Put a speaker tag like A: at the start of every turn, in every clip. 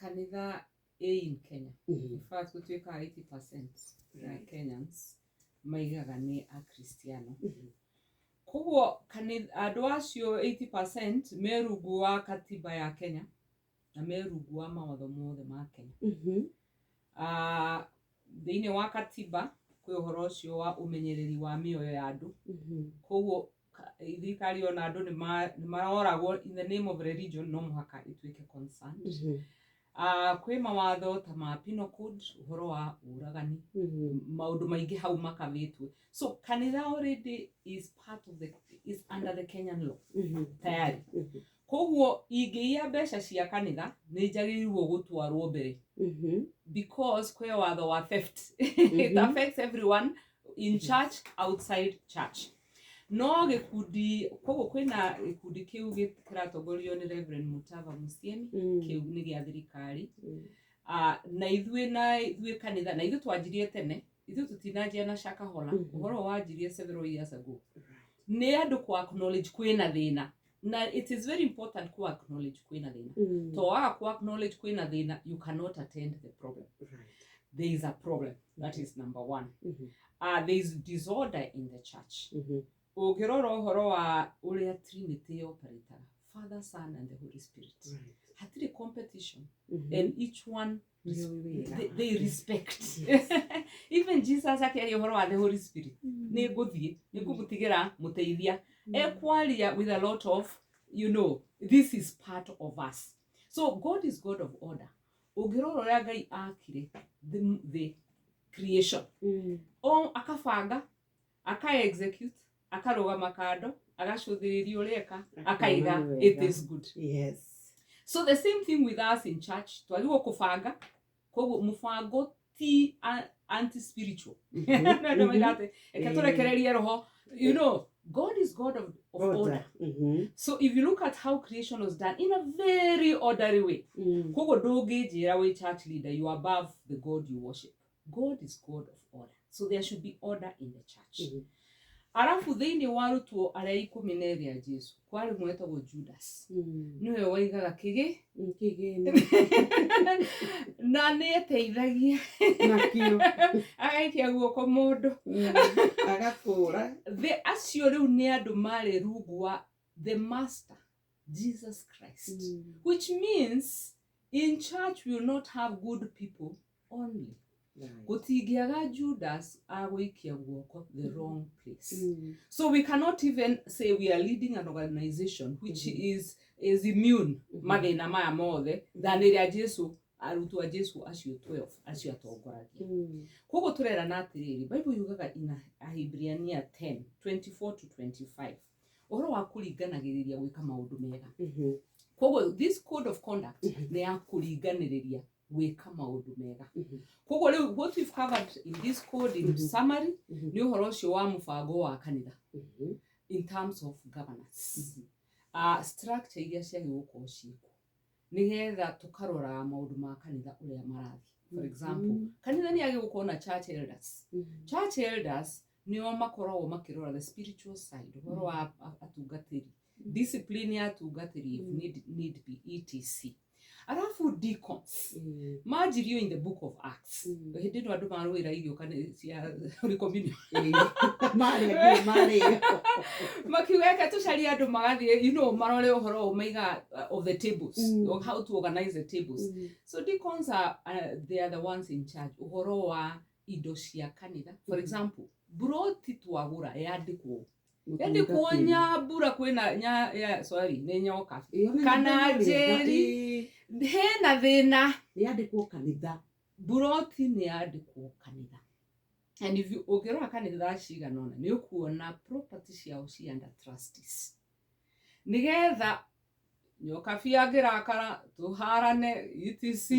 A: Kanitha ĩ in Kenya. In fact, gũtuĩkaga 80% ya Kenyans maigaga nĩ Akristiano. Koguo andũ acio 80% me rungu wa katiba ya Kenya na me rungu wa mawatho mothe ma Kenya. Ah, thĩinĩ wa katiba kwĩ ũhoro ũcio wa ũmenyereri wa mĩoyo ya andũ. Koguo thirikari ona andũ nĩ maroragwo in the name of religion, no mũhaka ĩtuĩke concerned. Ah, kwĩ mawatho ta ma Penal Code, ũhoro wa ũragani, maũndũ maingĩ hau makavĩtwo. So kanitha already is part of the is under the Kenyan law tayari. Koguo ingĩiya mbeca cia kanitha, nĩ njagĩrĩirwo gũtwarwo mbere because kwĩ watho wa theft. It affects everyone in church, outside church. No gĩkundi, koguo kwĩna gĩkundi kĩu kĩratongorio nĩ Reverend Mutava Musyimi. Kĩu nĩ gĩa thirikari. Ah, na ithuĩ kanitha, na ithuĩ twanjirie tene, ithuĩ tũtinanjia na Shakahola. Ũhoro wanjirie several years ago nĩ andũ ku acknowledge kwĩna thĩna, na it is very important ku acknowledge kwĩna thĩna, to waga ku acknowledge kwĩna thĩna, you cannot attend the problem. There is a problem, that is number one. There is disorder in the church. Ũngĩrora ũhoro wa ũrĩa Trinity operataga, Father, Son and the Holy Spirit, hatirĩ competition and each one they respect. Even Jesus akĩaria ũhoro wa the Holy Spirit, nĩ ngũthiĩ, nĩ ngũmũtigĩra mũteithia, ekwaria with a lot of this is part of us. So God is God of order. Ũngĩrora ũrĩa Ngai akire the creation, o akabanga, aka execute, akarũgama kando, agacũthĩrĩria ũrĩa eka, akaiga
B: Akona nĩ
A: it
B: wega.
A: is good. So the same thing with us in church, twagĩrĩirwo kũbanga. Koguo mũbango ti anti spiritual. Andũ maiga atĩ reke tũrekererie roho. God is God of order.
B: Order.
A: So if you look at how creation was done in a very orderly way, koguo ndũngĩnjĩra wĩ church leader you are above the God you worship. God is God of order, so there should be order in the church. Arabu thĩinĩ wa arutwo arĩa 12 a Jesu, kwarĩ ũmwe wetagwo Judas. Nĩwe waigaga kĩgĩ
B: Kĩgĩna.
A: Na nĩ eteithagia
B: Nakĩo.
A: Agaikia guoko mũndũ.
B: Agakũra.
A: The acio rĩu nĩ andũ marĩ rungu wa the master, Jesus Christ, which means in church we will not have good people only. Gũtingĩaga Judas agũikia guoko the wrong place. So we cannot even say we are leading an organization which is immune mathĩna maya mothe than ĩrĩa Jesu, arutwo a Jesu acio 12 acio atongoragia. Koguo tũrerana atĩrĩrĩ, Bible yugaga in Ahibrania 10 24 to 25 ũhoro wa kũringanagĩrĩria gwĩka maũndũ mega. Koguo this code of conduct nĩ ya kũringanĩrĩria gwĩka maũndũ mega. Koguo rĩu what we've covered in this code in summary nĩ ũhoro ũcio wa mũbango wa kanitha in terms of governance, structure iria ciagĩrĩirwo gũkorwo ciĩkuo nĩgetha tũkaroraga maũndũ ma kanitha ũrĩa marathiĩ. For example, kanitha nĩ yagĩrĩirwo gũkorwo na church elders. Church elders nĩo makoragwo makĩrora the spiritual side, ũhoro wa atungatĩri, discipline ya atungatĩri if need be, etc. Arabu deacons manjirio in the Book of Acts, hĩndĩ ĩno andũ marũĩra irio kana cia Holy Communion.
B: Marĩa marĩo.
A: Makiuga reke tũcarie andũ magathiĩ marore ũhoro ũyũ maiga of the tables, of how to organize the tables. So deacons are they are the ones in charge ũhoro wa indo cia kanitha. For example, broti twagũra yandĩkwo, yandĩkwo Nyambura, kwĩna nya, ya, sorry, nĩ Nyoka kana Njeri, hena thĩna.
B: Yandĩkwo kanitha.
A: Buroti nĩ yandĩkwo kanitha. And if you ũngĩrora kanitha cigana ũna, nĩ ũkuona property ciao ci under trustees, nĩgetha Nyokabi angĩrakara tũharane, etc.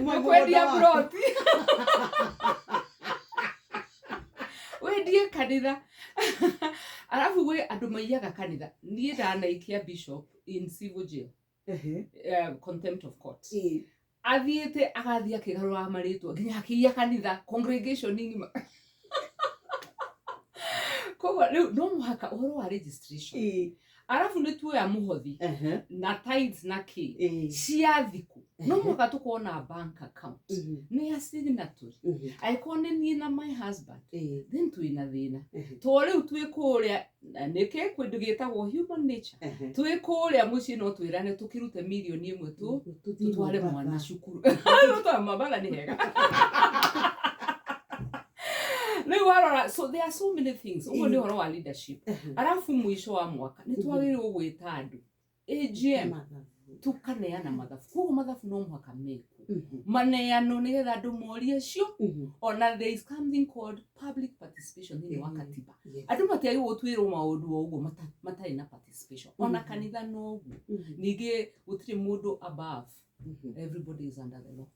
A: Nĩkwendia buroti, wendie kanitha. Arabu gwĩ andũ maiyaga kanitha. Niĩ ndanaikia bishop in civil jail, contempt of court. Athiĩte agathiĩ akĩgarũraga marĩtwa nginya akĩiya kanitha, congregation ng'ima. Koguo rĩu no mũhaka ũhoro wa registration. Arabu nĩ tuoya mũhothi na tithes na kĩ cia thikũ, no mũhaka tũkorwo na bank account nĩ ya signatory. Angĩkorwo nĩ niĩ na my husband, then twĩna thĩna, to rĩu twĩ kũrĩa na nĩkĩ kĩndũ gĩtagwo human nature. Twĩ kũrĩa mũciĩ no twĩrane tũkĩrute mirioni 1 tu tũtware mwana cukuru. Tũtware Mombatha nĩ hega. Rĩu warora, so there are so many things. Ũguo nĩ ũhoro wa leadership. Arabu mũico wa mwaka nĩ twagĩrĩirwo gwĩta andũ AGM, tukaneana mathabu. Koguo mathabu no mũhaka mekwo, maneanwo nĩgetha andũ morie cio. Ona there is something called public participation thĩinĩ wa katiba. Andũ matiagĩrĩirwo gũtuĩrwo maũndũ o ũguo matarĩ na participation. Ona kanitha no ũguo. Ningĩ gũtirĩ mũndũ above, everybody is under the law.